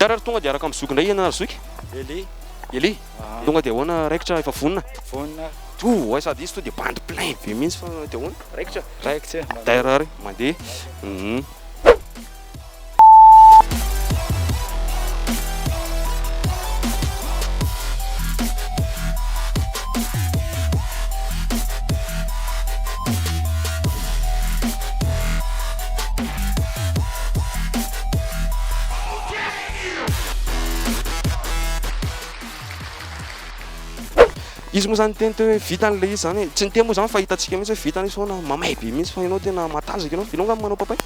Tara ary tonga dia araka amin'ny zoky indray ianao ry zoky? Elie. Elie? Tonga dia ahoana raikitra efa vonona? Vonona. Toa hay sady izy to dia bandy plein be mihitsy fa dia ahoana? Raikitra? Raikitra e. Tara ary mandeha. Hum. Izy moa zany niteny teo hoe vitany le izy zany e, tsy niteny moa zany fa hitantsika mihitsy hoe vitany izy foana, mamay be mihitsy fa ianao tena matanjaka ianao, ianao angamba manao papay?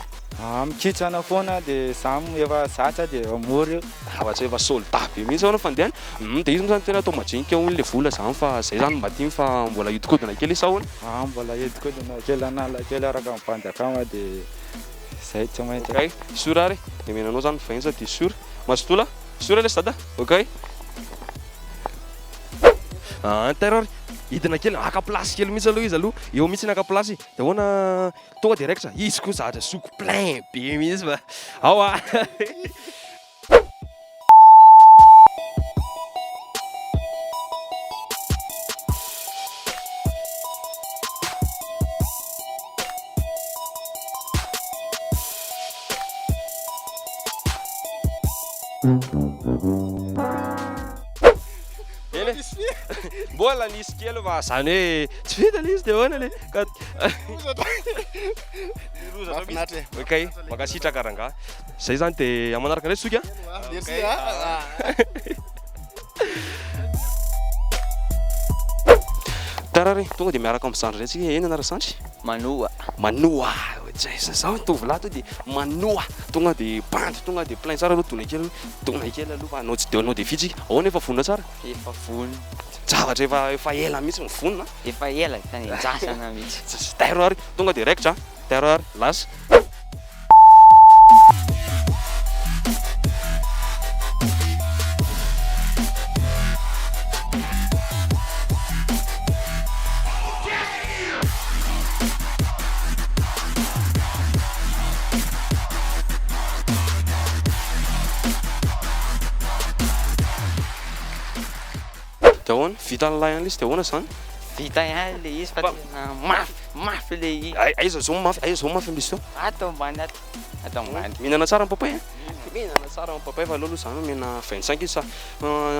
Ah, mikitrana foana de za moa efa zatra de efa mora io. Zavatra efa soldat be mihitsy ahoana fandehany, hum de izy moa zany tena atao majinika hono le vola zany fa zay zany mba tiany fa mbola hiodikodina kely izy sa ahoana? Ah, mbola hiodikodina kely hanala kely araka ny bandy akama de zay tsy maintsy. Ok, sûr ary, de omena anao zany vainja de sûr, mazotoa lah, sûr lesy dada, ok. Ah, terror, hidina kely, haka place kely mihitsy aloha izy aloha, eo mihitsy ny haka place, de ahoana Tonga dia raikitra, izy koa zatra zoky plein be mihitsy fa ao a. Eny e. Mbola nisy kely fa zany hoe tsy vita le izy de ahoana le ka Mahafinaritra e. Ok, mankasitraka rangahy. Zay zany de amin'ny manaraka indray zoky a. Merci a. Tara re, tonga de miaraka amin'ny zandry indray tsika, eny anarana zandry? Manoa. Manoa, zay zao tovolahy to de manoa, tonga de bandy, tonga de plein tsara aloha dona kely aloha, dona kely aloha fa hanao tsy de hanao défi tsika, ahoana efa vonona tsara? Efa vonona. Zavatra efa efa ela mihitsy mivonona. Efa ela, efa nenjasana mihitsy. Tsisy tairo ary, tonga de raikitra, tairo ary, lasa. De ahoana? Vita an'ilay ihany ilay izy de ahoana izany? Vita ihany ilay izy fa tena mafy, mafy ilay izy. Aiza zao mafy, aiza zao mafy amin'izy teo? Ato ambany ato, ato ambany. Mihinana tsara ny papay an? Mihinana tsara ny papay fa aleo aloha izany omena 25 izy sa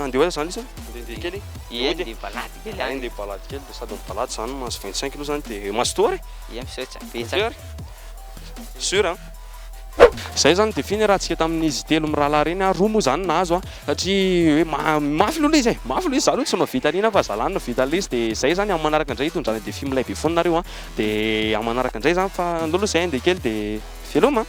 andeha ho aiza izany izy? Andehandeha kely? Ie, andeha hibalady kely any. Andeha hibalady kely de sady mibalady izany mahazo 25 aloha izany de mazotoa ary e! Ie, misaotra betsaka. Ok ary? Sûr an? Zay zany défi niarahantsika tamin'izy telo mirahalahy ireny a, roa moa zany nahazo a, satria hoe mafy aloha ilay izy e, mafy aloha izy, za aloha tsy mahavita an'iny aho fa zalahy no nahavita an'ilay izy de zay zany amin'ny manaraka indray hitondrana défi milay be foana nareo a, de amin'ny manaraka indray zany fa andao aloha zay handeha kely de veloma a.